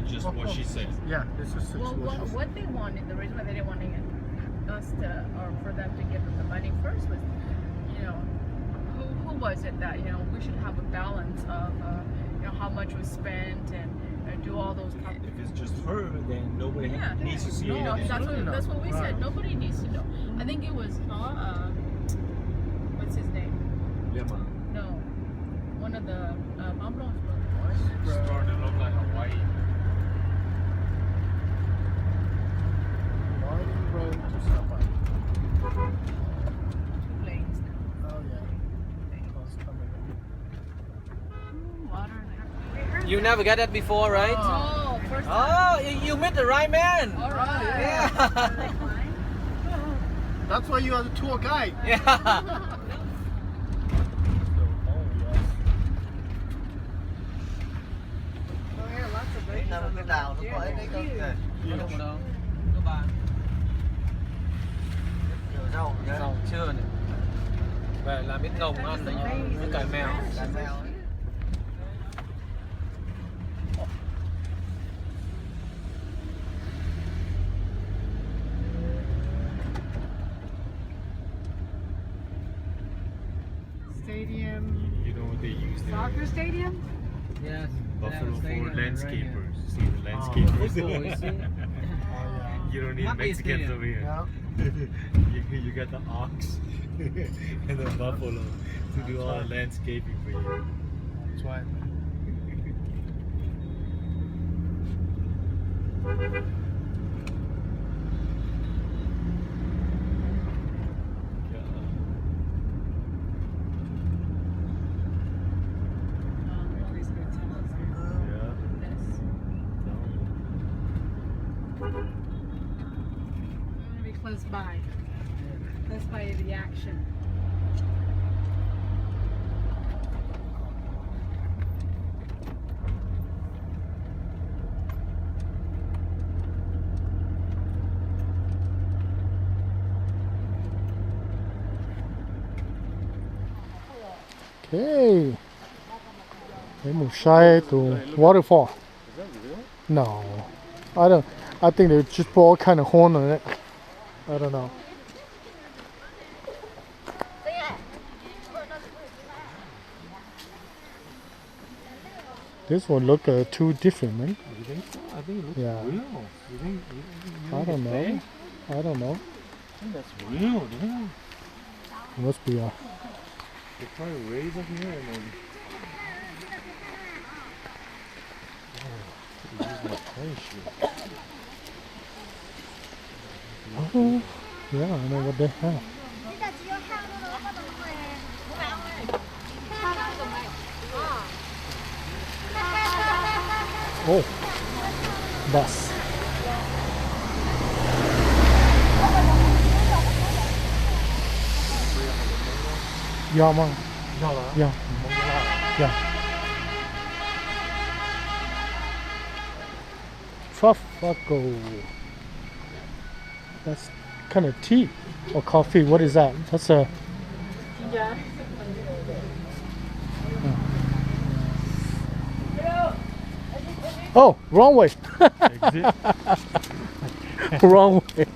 Just what she said. Yeah, this is just Well, what what, she said. What they wanted, the reason why they didn't want to get us to, or for them to give them the money first was, you know, who, who was it that, you know, we should have a balance of, uh, you know, how much was spent and, and do all those. If it's just her, then nobody Yeah. needs to see No, anything. That's what, Absolutely not. That's what we said. Right. Nobody needs to know. I think it was, uh, what's his name? Liam. No. One of the, uh, Mom Blow's brothers. Starting to look like Hawaii. Winding road to Sapa. Two lanes now. Oh, yeah. Car's coming. Ooh, water in there. You never get that before, right? No, first time. Oh, you, you met the right man. All right. Yeah. That's why you are the tour guide. Yeah. Rau màu đâu? Có ba. Rau xưa này. Về làm ít nồng ăn đấy. Với cải mèo. Stadium. You know what they use there? Soccer stadium? Yes. Buffalo for landscapers. See the landscapers. You don't need Mexicans over here. You, you got the ox and the buffalo to do all the landscaping for you. That's right. Close by. Close by the action. Okay. Peb mus saib tus waterfall. No. I don't, I think they just put all kind of horn on it. I don't know. This one look uh, too different, man. You think so? I think it looks real. You think, you, you think it's fake? I don't know. I don't know. I think that's real, dude. It must be a They probably raise up here and then. Oh, yeah, I know what they have. Oh, bus. Yog mas. Yog. Yog. Tropical. That's kind of tea or coffee. What is that? That's a. Oh, wrong way. Wrong way.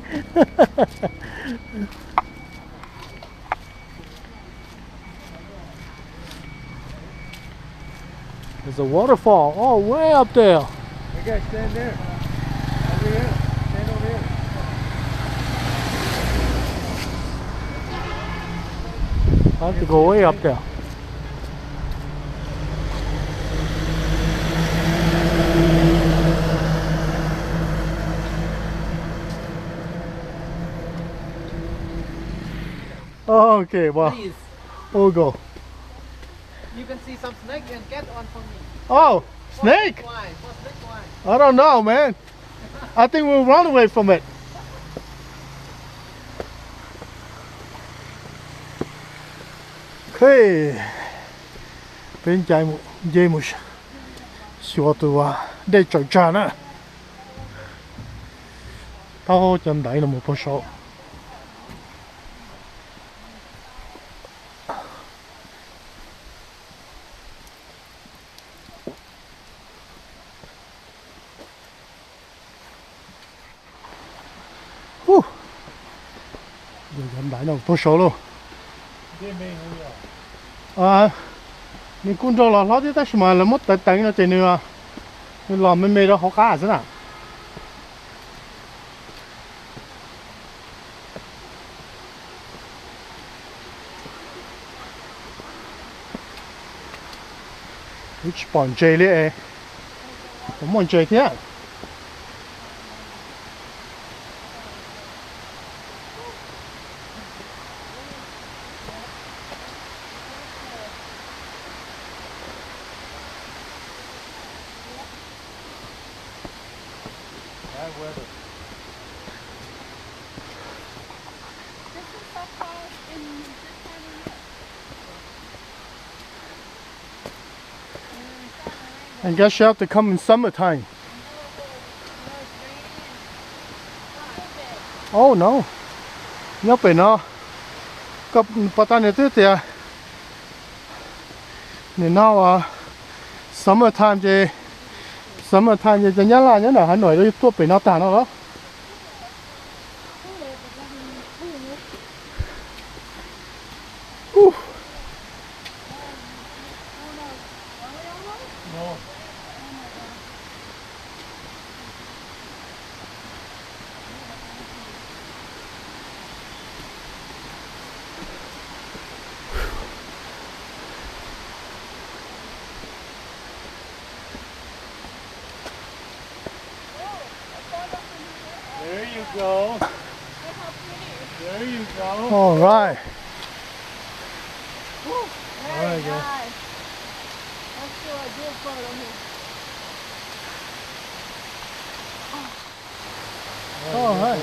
There's a waterfall all way up there. Okay, stand there. Over here. Stand over here. I have to go way up there. Okay, well, we'll go. You can see some snake and get one for me. Oh, snake? Why? For snake, why? I don't know, man. I think we'll run away from it. Okay. Peb nce mus xyuas tus dej tsaws tsag na. Taub cov ntaiv no mus puag saud. Ntaiv no puag saud lauj. Nws kuj nrog los hlob thiab tab sis mas lawv muab teev teev no ces nws, nws los me me rau hauv qab xwb na. Kuv tsis pom ntses li es, puas muaj ntses thiab? I guess you have to come in summertime. Oh no. Nyob pem no, koj pom tau nws twb tias nim no uas summer time ces, summer time ces cov Nyab Laj nyob nram Hav Nuam yuav tuaj pem no tag no los. There you go. There you go. All right. Woo, very nice. Let's do a group photo here. All right.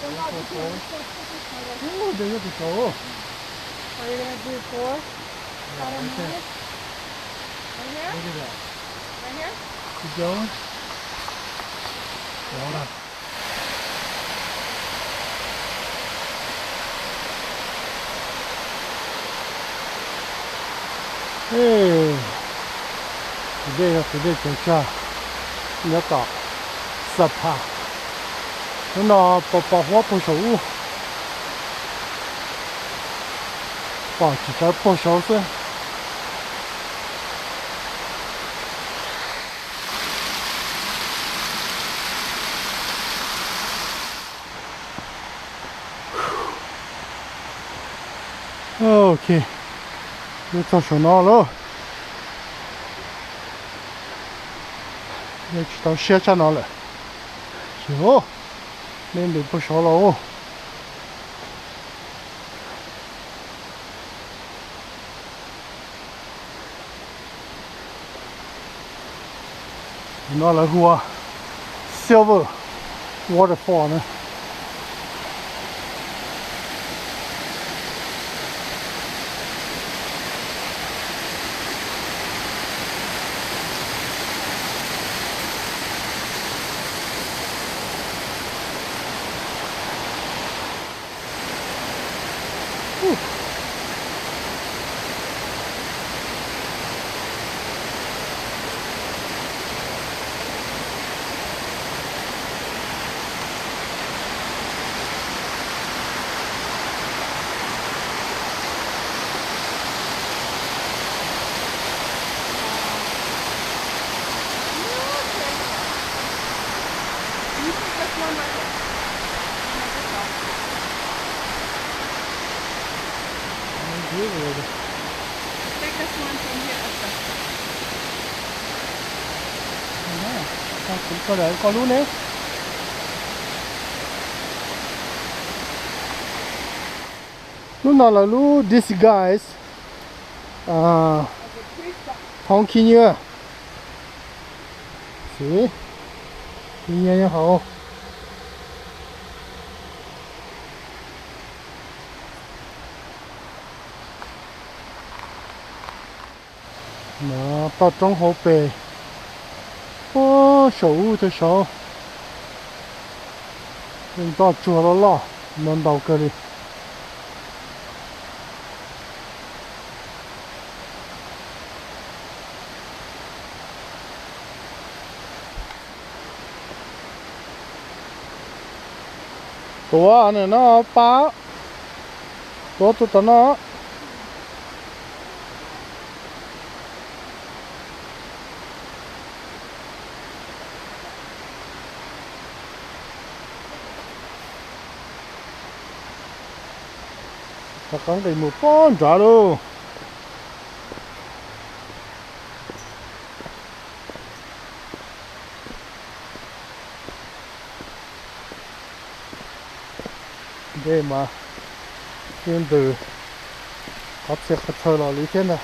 Come on, you can, you can take this photo. Ooh, they look so. Are you gonna do four? Yeah, right there. Right here? Look at that. Right here? Keep going. Hold on. Tus dej no tus dej tsaws tsag nyob tom Xab Phas. Hnub no pos pos huab puag saum ub, pom tsis tawv puag saud xwb. Ok, twb txog saum no lawm. Tsis tau siab tshaj no lawm. Tsis, me npem puag saud los. No lawv hu ua Silver Waterfall na. Koj lawm koj lub ne. Lub no lawv lub disguise thoob khib nyiab. Khib nyiab nyob hauv. No toj roob hauv pes, puag saum ub tag saud, ntoj tsuag loj loj, ntau ntau kawg li. Tuav no pab. Tuav tuaj tom no. Rov qab nqis mus pog nrad lauj. Dej mas yeej ntws qhov txhia qhov chaw los li thiab ntag.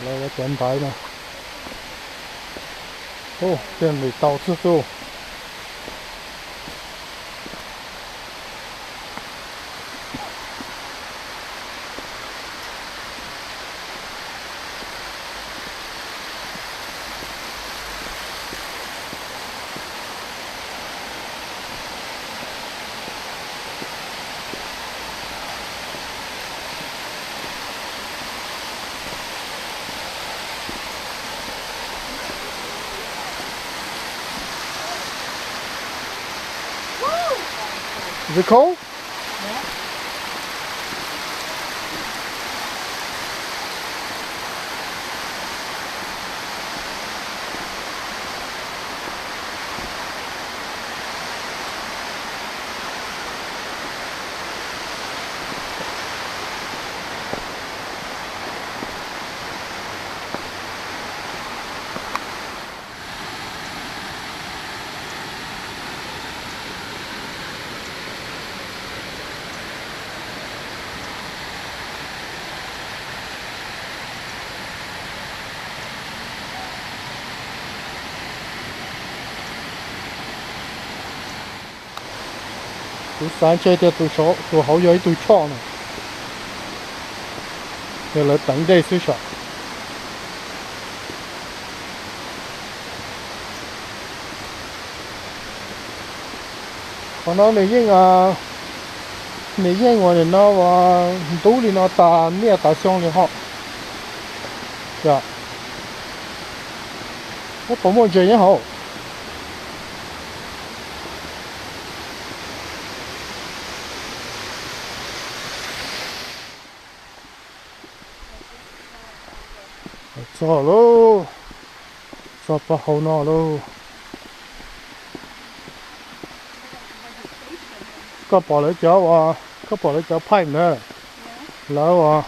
Lawv cov ntaiv no, ub, thiaj nqis tau xwb xwb. Is it cold? Kuv xav ntshe tias tus hauv yog ib tug choj no, yog lawv teev dej xwb sav. Qhov no nws yeej, nws yeej uas nim no ntub li no tas niaj tas xyoo li hos. Puas muaj ntses nyob hauv? Txog lauj, txog pab hauv no lauj. Koj pom lawv cov, koj pom lawv cov pipe na, lawv,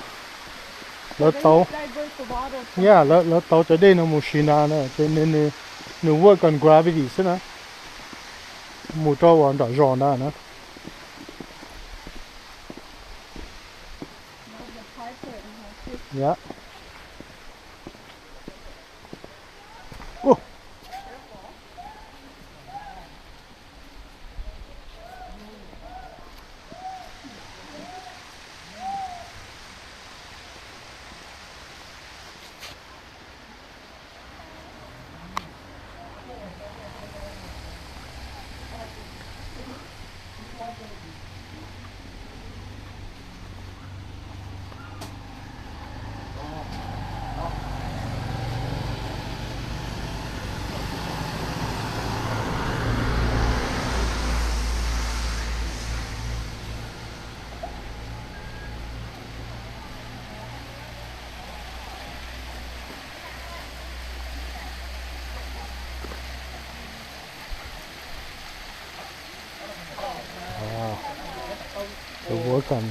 lawv tauv, yeah, lawv tauv cov dej no mus si ntag na, ces nws work on gravity xwb na, mus rau uas nram zos ntag na. Yeah. Wow. They're working.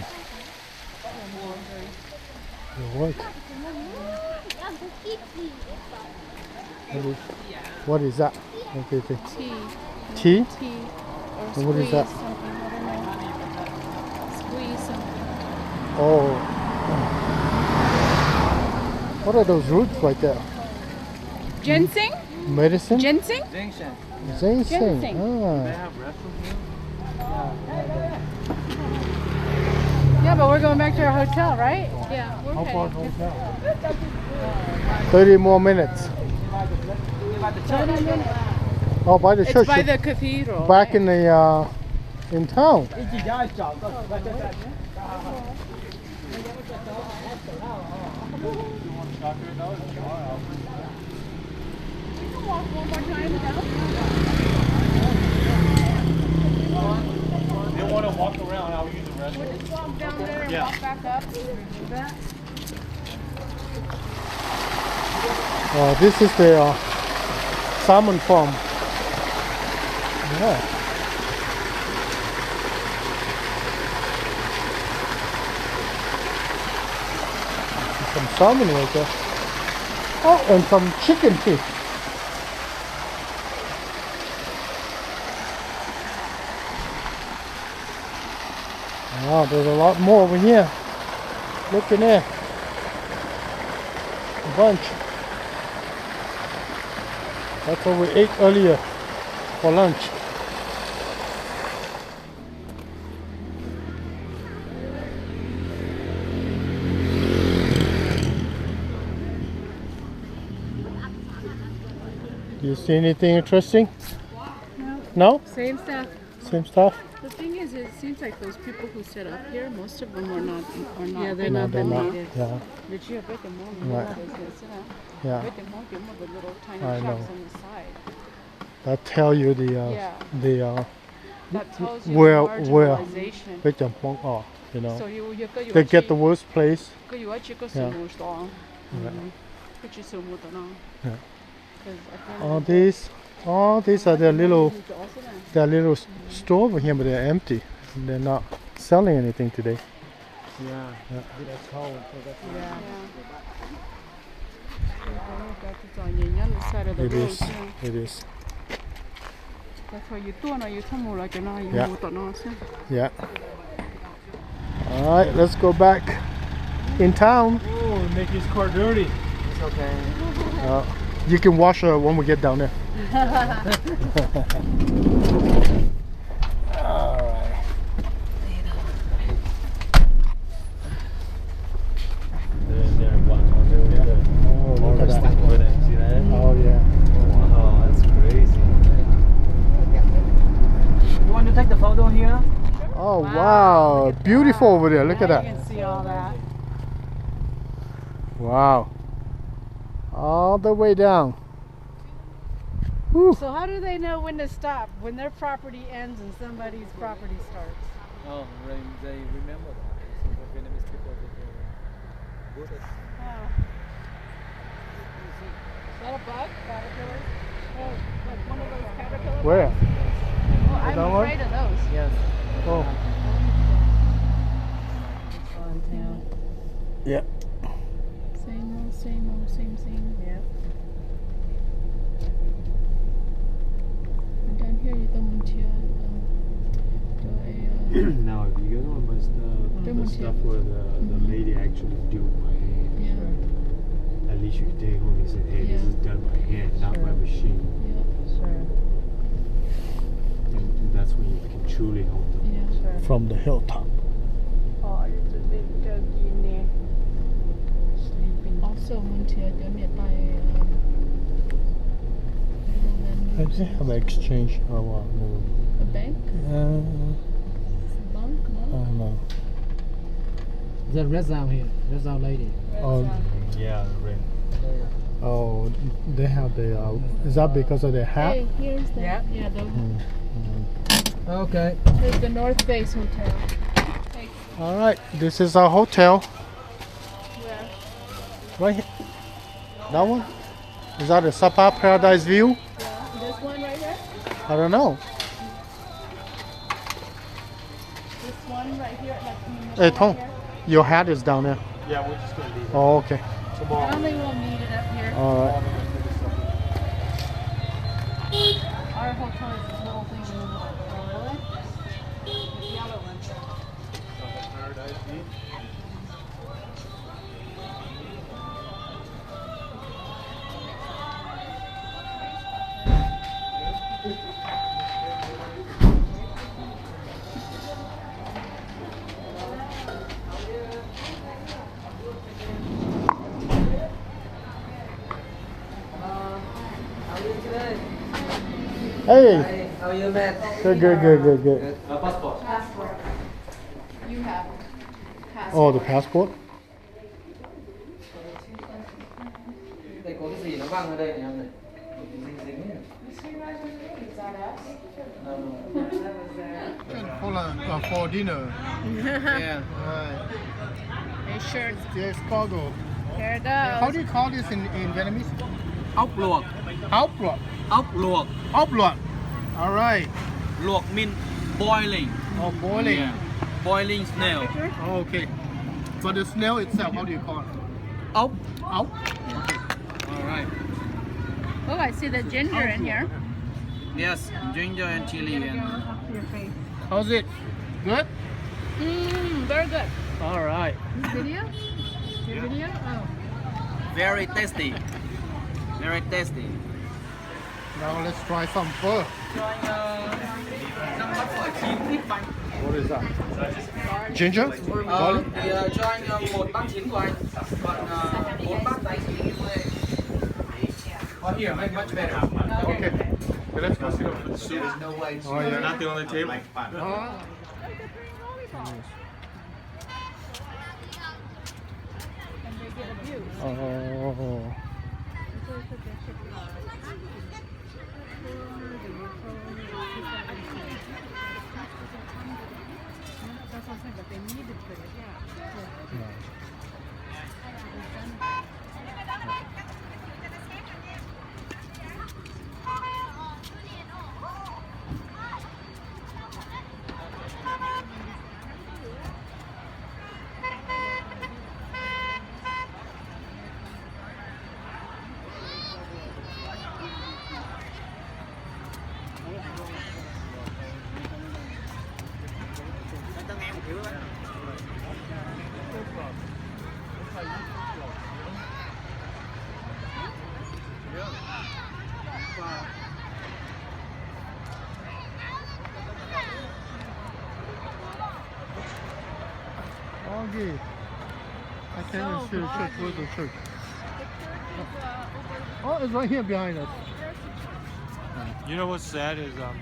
They're work. What is, what is that? Okay, okay. Tea. Tea? Tea. Or what is that? Squeeze something, I don't know. Squeeze something. Oh. What are those roots right there? Ginseng? Medicine? Ginseng? Ginseng. Ginseng. Ginseng. Ah. They have restrooms here? Yeah, but we're going back to our hotel, right? Yeah, we're heading. How far is the hotel? Thirty more minutes. Thirty minutes. Oh, by the church. It's by the cathedral. Back in the, uh, in town. 一起家找个， You want to start there, though? If you want. Walk one more time down. If you want to walk around, I'll use the restroom. We'll just walk down there and walk back up. Uh, this is the uh, salmon farm. Yeah. Some salmon right there. Oh, and some chicken too. Wow, there's a lot more over here. Look in there. A bunch. That's what we ate earlier for lunch. Do you see anything interesting? No? No? Same stuff. Same stuff? The thing is, it seems like those people who set up here, most of them are not, are not, yeah, they're not, they're not native. Yeah. Right. I know. That tell you the uh, yeah, the uh, that tells you where, the where marginalization. Peb cov Hmoob are, you know. So you, you, they get the worst place. Yeah. Right. Yeah. All these, all these are their little, their little store over here, but they're empty. They're not selling anything today. Yeah. Yeah. That's how, so that's why. Yeah. It is. It is. Yeah. All right, let's go back in town. Oh, make his car dirty. It's okay. Uh, you can wash uh, when we get down there. All right. Oh, look at that. See that? Oh, yeah. Wow, that's crazy. You want to take the photo here? Oh, wow. Beautiful over there. Look at that. Now you can see all that. Wow. All the way down. Whew. So how do they know when to stop, when their property ends and somebody's property starts? Oh, they, they remember that. So the Vietnamese people, they, they good at. Oh. Is that a bug? Caterpillar? Oh, like one of those caterpillar bugs? Where? Oh, I'm afraid of those. Yes. Oh. Fun town. Yeah. Same old, same old, same, same. Yep. And down here you don't want to, um, do a, uh, Now, if you guys want to buy stuff, the stuff where the, the lady actually do it by hand. Yeah. At least you can take home and say, hey, this is done by hand, not by machine. Yeah. Sure. And that's when you can truly hold them. Yeah. Sure. From the hilltop. Oh, it's a big turkey in there. Sleeping. Also, Monty, I don't need buy, um, I think have an exchange or what? No. A bank? Uh, bank, no? I don't know. The red zone here, red zone lady. Oh. Yeah, the red. Oh, they have the, uh, is that because of their hat? Hey, here's the, yeah, the, mm, mm. Okay. Here's the North Face Hotel. Hey. All right, this is our hotel. Where? Right here. That one? Is that a Sapa Paradise View? Yeah, this one right here? I don't know. This one right here, like, in the middle. Hey, Tom, right here? Your hat is down there. Yeah, we're just gonna leave it. Oh, okay. Tomorrow. I only will need it up here. All right. Our hotel is this little thing in the middle. Oh, really? The yellow one. Hey. How are you, man? Good, good, good, good, good. Good. Passport. You have passport. Oh, the passport? Đây có cái gì nó văng ra đây này em này. Cái gì Hold on, uh, for dinner. Yeah. Right. Make sure. Yes, cargo. There it goes. How do you call this in, in Vietnamese? Ốc luộc. Ốc luộc. Ốc luộc. Ốc luộc. All right. Luộc mean boiling. Oh, boiling. Yeah. Boiling snail. Oh, okay. But the snail itself, how do you call it? Ốc. Ốc. Okay. All right. Oh, I see the ginger in here. Yes, ginger and chili and. How's it? Good? Mm, very good. All right. This video? Your video? Oh. Very tasty. Very tasty. Now let's try some pho. What is that? Ginger? Garlic? Một bát chín của anh. Còn một bát chín của anh. Còn here, make much better. Okay. Okay, let's go sit down. Soup. Oh, yeah. Nothing on the table? Huh? Oh. Okay. I can't even see the church. Where's the church? Oh, it's right here behind us. You know what's sad is, um,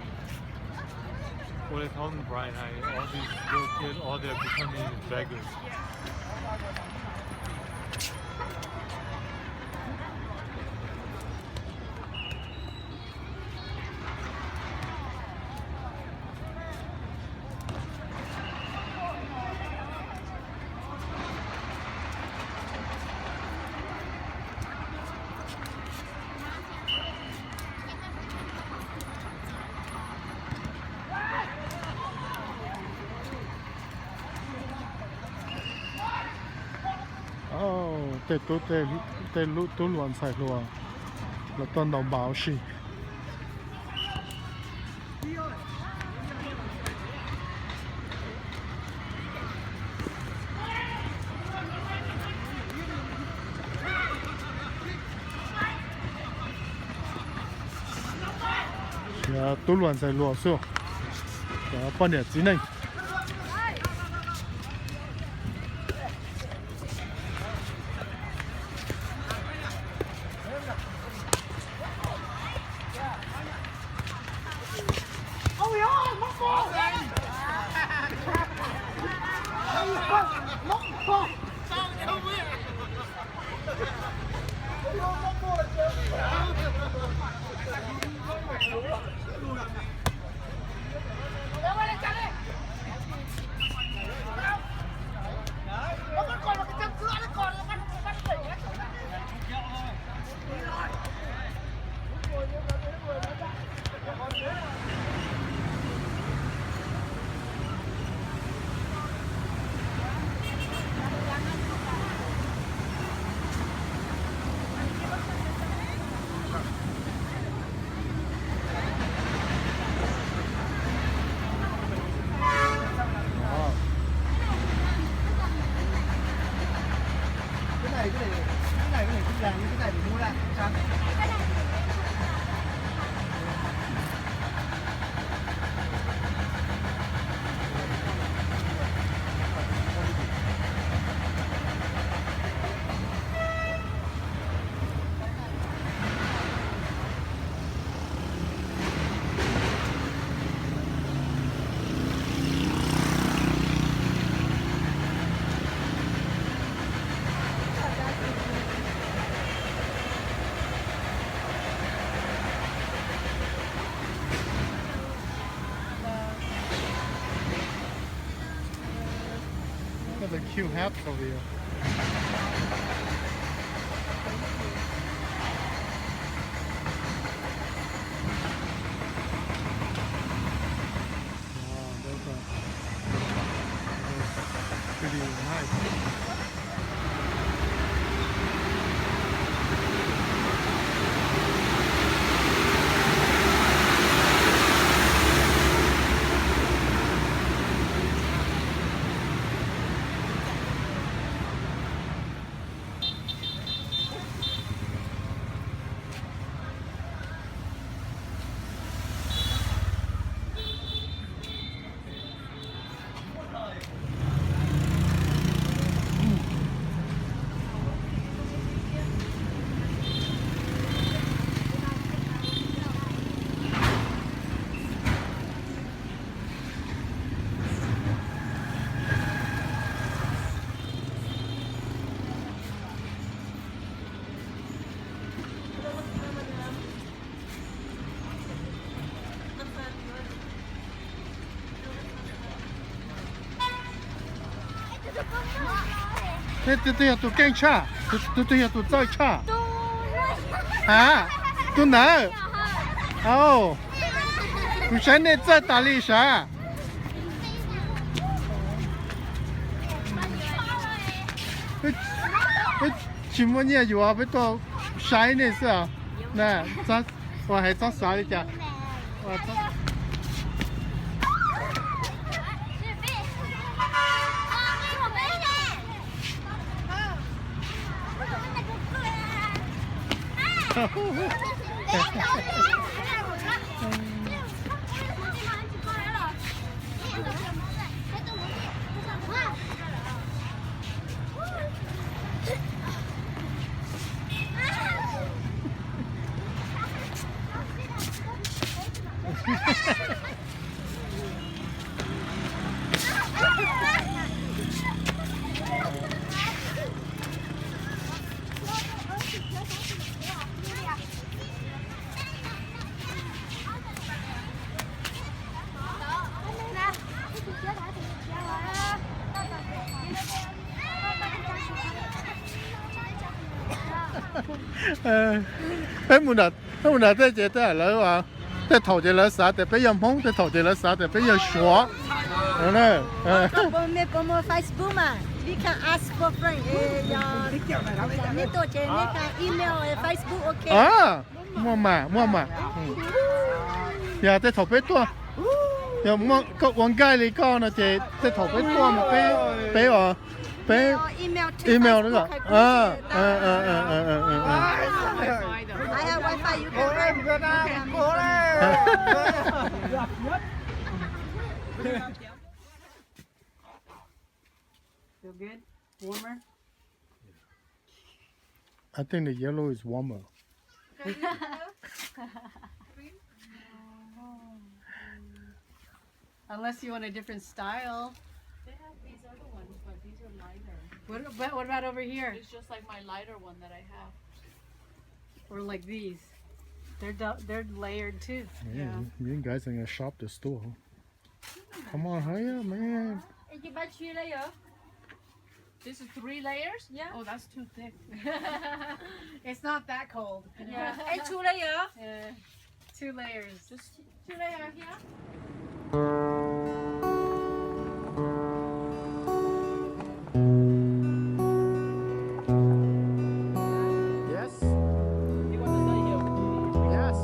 what they call in Brighton High, all these little kids, all they're becoming is beggars. Tej tub, tej lub tub hluas ntxhais hluas los tuaj ntaus npas ua si. Tub hluas ntxhais hluas xwb, cov poj niam txiv neej. Look at the cute hats over here. Wow, those are, those are pretty nice. Tus twg yog tus keej tshaj? Tus twg yog tus txawj tshaj? Ha, tus ntawd. Au, kuv saib nej txawj tas li sav. Tsis muaj nyiaj yuav, peb tuaj saib nej xwb. Ua hais txhob xav li cas. Peb mus nram, peb mus nram tej ces tej lawv, tej thaum ces lawv xav tias peb yog Hmoob, tej thaum ces lawv xav tias peb yog Suav. Mej puas muaj Facebook mas, we can ask for friend. Yog nej tuaj ces nej can email, Facebook, ok. Muaj mas, muaj mas. Yog tej thaum peb tuaj, yog koj ua nkaij li koj no ces tej thaum peb tuaj mas peb, peb, peb email na. Feel good? Warmer? I think the yellow is warmer. Unless you want a different style. They have these other ones, but these are lighter. What about, what about over here? It's just like my lighter one that I have. Or like these. They're du- they're layered too. Yeah, you, you guys are gonna shop the store. Come on, hurry up, man. Ej, cia pab tshwj layer. This is three layers? Yeah. Oh, that's too thick. It's not that cold. Yeah. Ej, two layer. Yeah. Two layers. Just two layer here. Yes. Yes.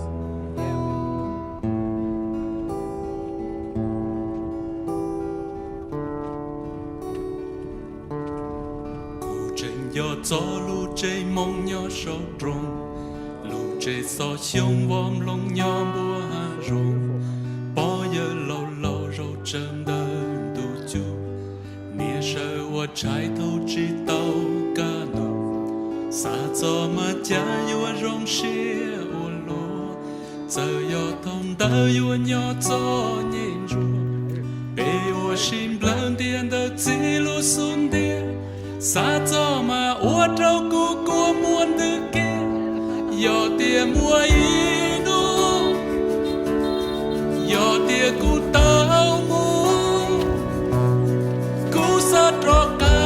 Kuv tseem nco txog lub tsev Hmoob nyob saum nroog, lub tsev xov xyoob vov nplooj nyob npuab hav zoov, pog yawg laus laus zaum tsawv ntawm ntuj cub, niam sawv ua tshais thaum tsis tau kaj ntug, xav txog mas cas yuav zoo siab ua luaj, txawm yog thaum ntawd yuav nyob txom nyem ntsuag, peb ua si nplawg ntias ntawm txiv lub xub ntiag, xav txog mas ua rau kuv kua muag ntws kiag, yog tias muaj ib hnub, yog tias kuv tau mus, kuv xav rov qab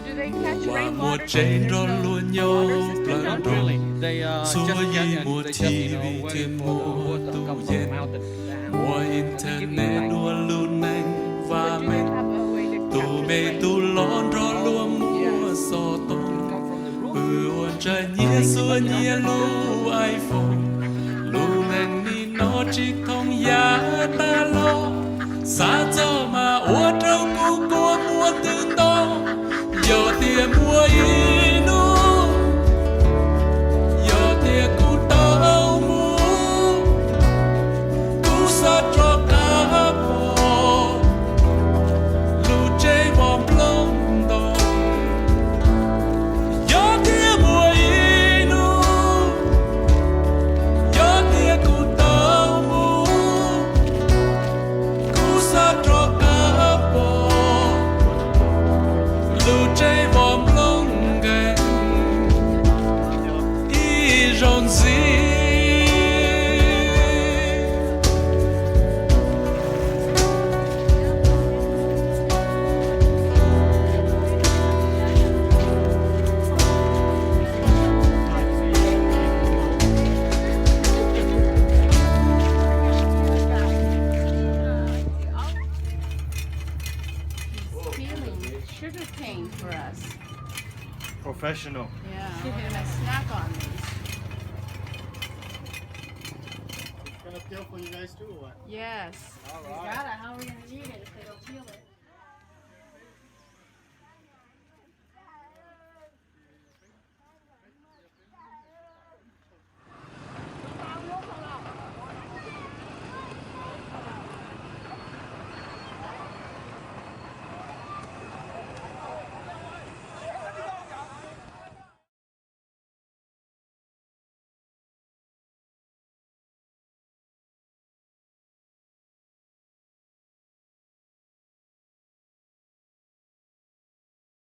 Muaj tsev nrog luag nyob plawv nroog, txhua yim muaj T V thiab muaj tus yees, muaj internet dua lub neej vaj meej. Tus me tub los nrog luag muaj xov tooj, pw ua ntshav nyiaj xuas nyiaj lub iPhone. Lub neej nim no tsis thooj yam tas los, xav txog mas ua rau kuv kua muag twb ntau. Yog tias muaj ib hnub, yog tias kuv tau mus, kuv xav rov qab pom lub tsev vov nplooj ntoo. Yog tias muaj ib hnub, yog tias kuv tau mus, kuv xav rov qab pom lub tsev vov nplooj nkeeg ib zaug ntxiv. He's peeling sugar cane for us. Professional. Yeah, we're gonna snack on these. Gonna peel for you guys too, or what? Yes. All right.